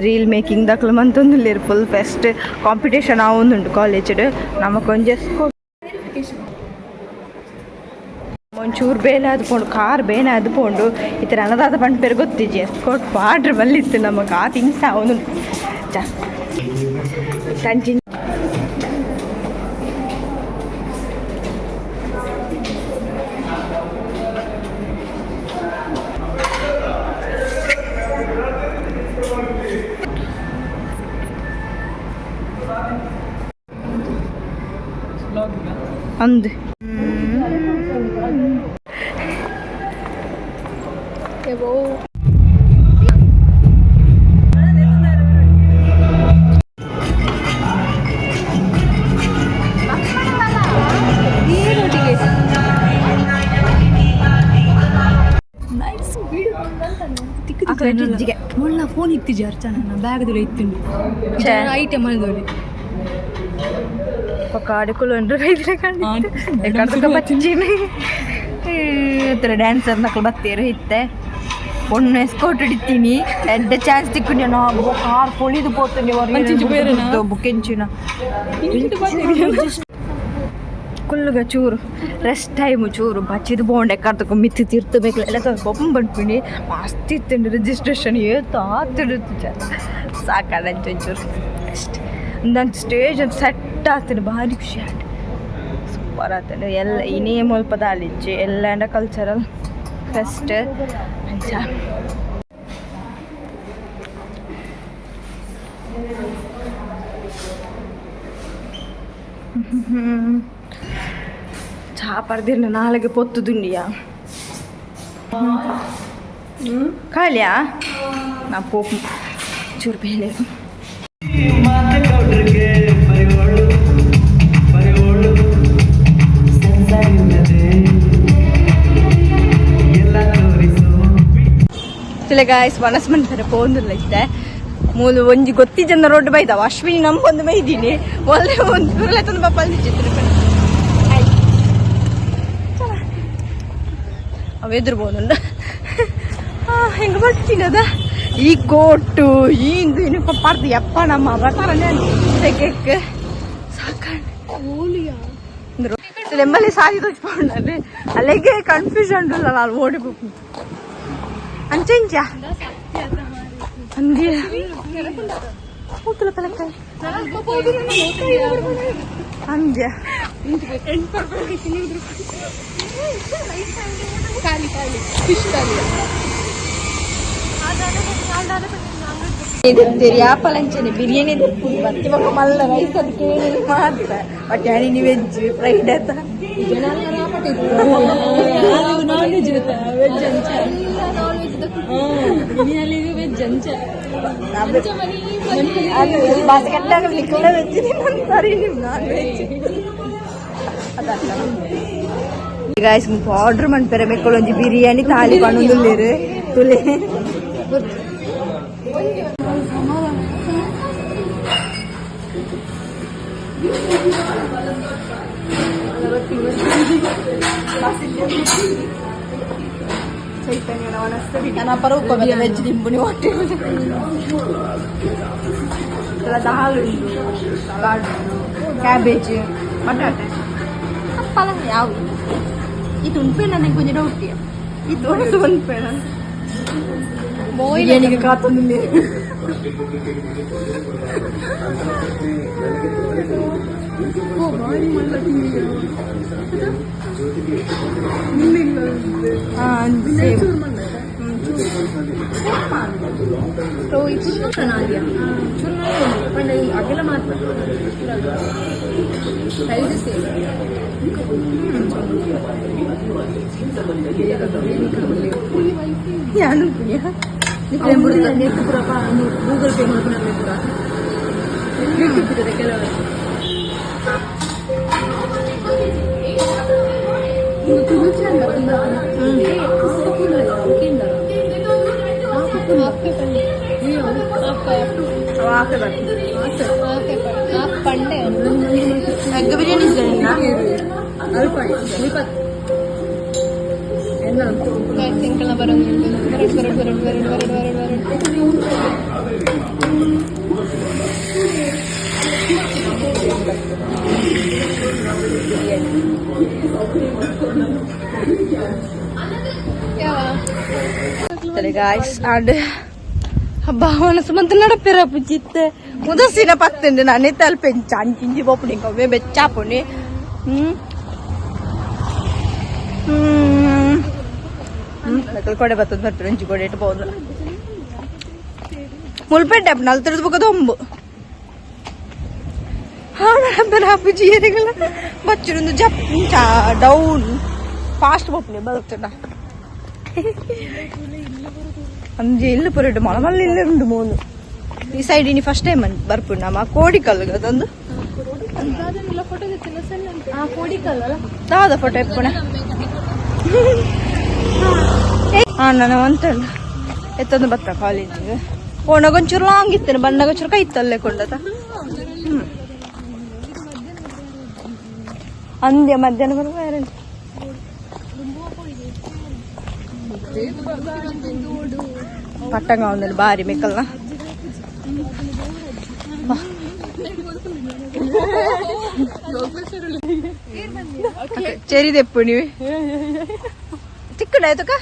Reel making ದಕ್ಲು ಮಂತೊಂದುಲ್ಲೆರ್ full fest competition ಆವೊಂದುಂಡು college ನಮಕೊಂಜಿ ಎಸ್ಕೋಟ್ ಒಂಚೂರು ಬೇಲೆ ಆದ್ ಪೋಂಡು ಕಾರ್ ಬೇನೆ ಆದ್ ಪೋಂಡು ಇತ್ತೆ ನನದಾದ ಪನ್ಪೆರ್ ಗೊತ್ತಿಜ್ಜಿ ಎಸ್ಕೋಟ್ ಪಾಡ್ರೆ ಬಲ್ಲಿತ್ತು ನಮಕ್ ಆ ತಿಂಗ್ಸ್ ಆವೊಂದುಂಡು ಚ ತಂಚಿ ಅಂದ್ ಮುಳ್ಳ ಫೋನ್ ಇತ್ತಿಜಿ ಅರ್ಚನ ಬ್ಯಾಗ್ ದುಲ ಇತ್ತುಂಡು ಛೆ. ಐಟಮ್ ಅಲ್ದೋಲಿ ಕಾಡುಕುಲು ಬಚ್ಚಿನಿ ಡ್ಯಾನ್ಸರ್ ನಕಲು ಬತ್ತೇರು ಇತ್ತೆ ಪೊಣ್ಣು ಎಸ್ಕೋಟ್ ಹಿಡಿತೀನಿ ಎಡ್ಡೆ ಚಾನ್ಸ್ ತಿಕ್ಕು ನಾವು ಕಾರ್ ಪೊಳಿದು ಪೋತುಂಡಿ ಅಂಚಿಂಚಿ ಪೋಯೆರೆನಾ? ಬುಕ್ಕೆಂಚಿನ ಕುಲ್ಲುಗ ಚೂರು ರೆಸ್ಟ್ ಟೈಮು ಚೂರು ಬಚ್ಚಿದ ಬೋಂಡೆ ಕರ್ತಕ ಮಿತ್ತಿ ತಿರ್ತು ಬೇಕು ಎಲ್ಲ ಬೊಮ್ಮ ಬಂದ್ಪಿಣಿ ಮಸ್ತ್ ಇತ್ತುಂಡು ರಿಜಿಸ್ಟ್ರೇಷನ್ ಏತು ಆತುಂಡು ಸಾಕಾಡ ಒಂಚೂರು ಅಷ್ಟೇ ಒಂದೊಂದು ಸ್ಟೇಜ್ ಒಂದು ಸೆಟ್ ಆತುಂಡು ಭಾರಿ ಖುಷಿ ಆಯ್ತು ಸೂಪರ್ ಆತುಂಡು ಎಲ್ಲ ಇನೇ ಮುಲ್ಪ ದಾಲಿಜ್ಜಿ ಎಲ್ಲ ಕಲ್ಚರಲ್ ಫೆಸ್ಟ್ ಅಂಚ ಚಾ ಪರ್ದಿರ್ನ ನಾಳೆಗೆ ಪೊತ್ತು ದುಂಡಿಯಾ ಕಾಲಿಯಾ ನಾ ಪೋಪು ಚೂರು ಬೇಲೆ ಗಾಯ್ಸ್ ಮನಸ್ ಮನ್ಪೆರೆ ಪೋಂದುಲ್ಲ ಇತ್ತೆ ಮೂಲು ಒಂಜಿ ಗೊತ್ತಿಜನ್ನ ರೋಡ್ ಬೈದವ ಅಶ್ವಿನಿ ನಮ್ಗೊಂದು ಬೈದೀನಿ ಒಳ್ಳೆ ಒಂದು ತಂದು ಪಾಪ ಅಲ್ಲಿ ಚಿತ್ರ ಅವ ಎದುರು ಬೋನುಂಡ ಹೆಂಗ ಬರ್ತೀನದ ಈ ಕೋಟು ಈ ಇಂದು ಪರ್ದು ಯಪ್ಪ ನಮ್ಮ ಅವತಾರನೇ ತೆಗೆಕ್ ಸಾಕಾಣ ಲೆಂಬಲ್ಲಿ ಸಾರಿ ತೋಚ್ಕೊಂಡಲ್ಲಿ ಅಲ್ಲಿಗೆ ಕನ್ಫ್ಯೂಷನ್ ಉಲ್ಲ ನಾನು ಓಡಿ ಅಂಚೆಂಚ ಅಂದ್ಯ ಕೂತಲ ಪಲಕಾಯಿ ಅಂದ್ಯ ಯಾಪಲಂಚನೆ ಬಿರಿಯಾನಿ ಬತ್ತಿ ಬೊಕ್ಕ ಮಲ್ಲ ರೈಸ್ ಅದು ಕೇಳಿ ಮಾತ್ರ ಬಟ್ ಯಾನಿ ವೆಜ್ ಫ್ರೈಡ್ ಆತ ನಾನ್ ವೆಜ್ ವೆಜ್ ಅಂಚ ವೆಜ್ ಅಂಚ ಬಾಸ್ಕೆಟ್ ನಿಕ್ಕಲ್ಲ ವೆಜ್ ಸರಿ ನೀವು ನಾನ್ ವೆಜ್ ಅದಲ್ಲ ಗಾಯ್ಸ್ ಆರ್ಡರ್ ಮನ್ಪೆರೆ ಮೆಕ್ಕಳೊಂಜಿ ಬಿರಿಯಾನಿ ತಾಲಿ ಪಣೊಂದುಲ್ಲೆರ್ ತುಲೆ ಚೈತನ್ಯ ವೆಜ್ ದಿಂಬುನಿ ಹೊಟ್ಟೆ ದಾಲ್ ಉಂಟು ಕ್ಯಾಬೇಜ್ ಬಟಾಟೆ ಪಲಂಗ್ ಯಾವ ಇದು ಉಂಟು ನನಗೆ ಕೊಂಚ ಡೌಟ್ ಇದು ಉಂಟು ಉಂಟು ಬಿರಿಯಾನಿಗೆ ಕಾತೊಂದಿಲ್ಲ ಅಗೆಲ ಮಾತ್ರ ಸೈಜ್ ಸೇಮ್ ಯಾನು ಗೂಗಲ್ ಪೇ ಮಾಡ್ಕೊಂಡು ಪೂರ ಕೆಲವರು ಎಗ್ ಬಿರಿಯಾನಿ ಬರೋದು. Guys, and ಹಬ್ಬ ಮನಸ್ಸು ಮಂತ್ ನಡಪಿರ ಪುಜಿತ್ತೆ ಉದಸಿನ ಪತ್ತುಂಡು. ನಾನು ತಲ್ಪೆಂಚ ಅಂಚಿಂಚಿ ಪೋಪುನಿ, ಅವೇ ಬೆಚ್ಚಾಪುನಿ. ಹ್ಮ್ ಹ್ಮ್ ಹ್ಮ್ ಕೊಡೆ ಬತ್ತದ ಬರ್ತಾರೆ. ಒಂಜಿ ಕೊಡೆ ಇಟ್ಟು ಪೋದು ಮುಲ್ಪೆಡ್ಡೆ ನಲ್ತಿರ್ದು ಬೊಕ ದೊಂಬು ನಡಪಿರ ಏರಿಗಳ ಬಚ್ಚುಂದು ಜಪ್ ಡೌನ್ ಫಾಸ್ಟ್ ಪೋಪುನಿ ಬರ್ತುಂಡ. ಅಂಜಿ ಇಲ್ಲು ಪುರಿಡು ಮಳ ಮಲ್ಲ ಇಲ್ಲೇ ಉಂಡು ಮೂಲು. ಈ ಸೈಡ್ ಇನಿ ಫಸ್ಟ್ ಟೈಮ್ ಬರ್ಪುಂಡು ನಮ್ಮ ಕೋಡಿಕಲ್ಲು ಅದೊಂದು. ದಾದ ಫೋಟೋ ಇಪ್ಪುಣ. ಹಾ, ನಾನು ಅಂತಂಡು ಎತ್ತೊಂದು ಬತ್ತ ಕಾಲೇಜಿಗೆ ಪೋಣಗೊಂಚೂರು ಲಾಂಗ್ ಇತ್ತೇನೆ, ಬಣ್ಣಗೊಂಚೂರು ಕೈ ಇತ್ತಲ್ಲೇ ಕೊಂಡತ. ಅಂದ್ಯ ಮಧ್ಯಾಹ್ನ ಬರುವ. ಪಟ್ಟಂಗ ಒಂದಲ್ಲಿ ಬಾರಿ ಮೆಕ್ಕಲ್ನ. ಚೆರಿದೆಪ್ಪು ನೀವು ತಿಕ್ಕಡ ಆಯ್ತಕ್ಕ.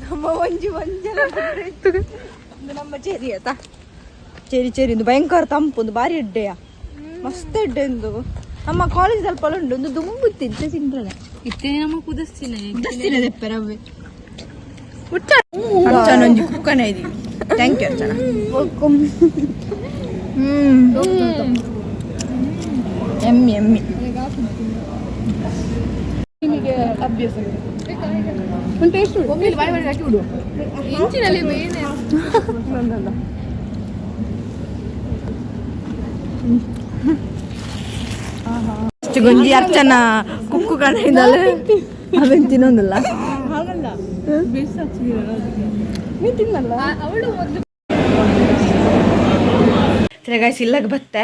ನಮ್ಮ ಒಂಜಿ ಒಂಜಲ ನಮ್ಮ ಚೆರಿ ಆಯ್ತಾ? ಚೆರಿ ಚೆರಿ ಒಂದು ಭಯಂಕರ ತಂಪು, ಒಂದು ಬಾರಿ ಎಡ್ಡೆಯ, ಮಸ್ತ್ ಎಡ್ಡೆ. ಒಂದು ನಮ್ಮ ಕಾಲೇಜ್ ಅಲ್ಪ ಉಂಟು ಒಂದು ದುಂಬು ತಿಂತೆ ತಿಂದ್ರಲ್ಲ. ಇತ್ತೆ ನಮ್ಮ ಕುದಸ್ತಿನ. ಕುದಸ್ತಿನ ದೆಪ್ಪರವ್ವೆ. ಅರ್ಚನ ಒಂಜಿ ಕುಕ್ಕನ ಇದೀವಿ. Thank you Archana. ಎಮ್ಮಿ ಎಮ್ಮಿ. ನಿಮಗೆ ಅಭ್ಯಾಸ ಟೇಸ್ಟ್ ಒಮ್ಮೆ ಬಾಯಿ ಬಾಯಿ ಹಾಕಿ ಬಿಡು ಇಂಚಿನಲ್ಲಿ ಬೇನೆ. ಗೊಂಜಿ ಅರ್ಚನ ಕುಕ್ಕು ಕಣ ಇದ್ದಾಳೆ, ಅವೇನು ತಿನ್ನೋದಿಲ್ಲ. ಹಾಗಲ್ಲ, ಬೆಸ್ಟ್ ಹಚ್ಚಿದಿರಲ್ಲ ಅದಕ್ಕೆ. ನೀನು ತಿನ್ನಲ್ಲ ಅವಳು ಮೊದಲು. ಸರಿ ಗಾಯ್ಸ್, ಇಲ್ಲಾಗ ಬತ್ತೆ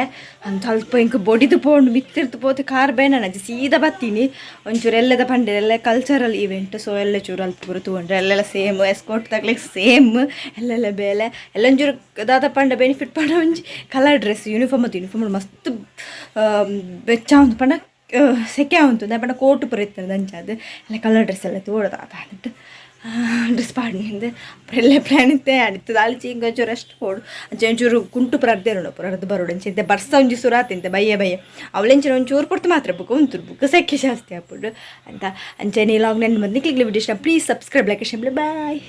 ಅಂತ ಅಲ್ಪ ಇಂಕ್ ಬೊಡಿದು ಪೋಂಡು ಮಿತ್ತಿರ್ತು ಪೋತು ಕಾರ್ ಬೇನ ಸೀದಾ ಬತ್ತೀನಿ. ಒಂಚೂರು ಎಲ್ಲದ ಪಂಡಿರ ಎಲ್ಲ ಕಲ್ಚರಲ್ ಇವೆಂಟ್, ಸೊ ಎಲ್ಲ ಚೂರು ಅಲ್ಪ ಪೂರ ತೂಂಡ್ರೆ ಎಲ್ಲೆಲ್ಲ ಸೇಮ್, ಎಸ್ಕೋಟ್ ತಗ್ಲಿಕ್ಕೆ ಸೇಮ್ ಎಲ್ಲೆಲ್ಲ ಬೇಲೆ ಎಲ್ಲ. ಒಂಚೂರು ದಾದ ಪಂಡ ಬೆನಿಫಿಟ್ ಪಂಡ ಒಂಜಿ ಕಲರ್ ಡ್ರೆಸ್ ಯೂನಿಫಾರ್ಮ್ ಮತ್ತು ಯೂನಿಫಾರ್ಮ್ ಮಸ್ತ್ ಬೆಚ್ಚ ಉಂಟು ಪಂಡ ಸೆಕೆ ಉಂಟು ಪಂಡ ಕೋಟು ಪೂರ ಇತ್ತು ಅಂಚಾದ್ ಎಲ್ಲ ಕಲರ್ ಡ್ರೆಸ್ ಎಲ್ಲ ತೋಡದ ಅಂದ್ಬಿಟ್ಟು ಡ್ರೆಸ್ ಪಾಡಿನಿಂದ ಎಲ್ಲ ಪ್ಲ್ಯಾನ್ ಇತ್ತೆ ಅಡಿತದ ಅಲ್ಚಿ. ಹಿಂಗೆ ಒಂಚೂರು ರೆಸ್ಟ್ ಕೊಡು ಅಂಚೆ ಒಂಚೂರು ಕುಂಟು ಪುರ ಅರ್ಧ ಪುರ ಅರ್ಧ ಬರೋಡು ಅಂಚೆ ಇಂತೆ ಬರ್ಸ ಒಂಜಿ ಸುರ ತಿಂತೆ ಬಯ್ಯ ಬಯ್ಯ ಅವಳೆಂಚಿನ ಒಂಚೂರು ಕೊಡ್ತು ಮಾತ್ರ ಬುಕ್ ಉಂತುರು ಬುಕ್ ಸೆಕೆ ಜಾಸ್ತಿ ಆಪುಂಡು ಅಂತ. ಅಂಚೆ ನೀ ಲಾಗ್ ನೆನ್ ಬಂದು ಕ್ಲಿಕ್ ವಿಡಿಯೋ ಇಷ್ಟ please subscribe, like, share. Bye.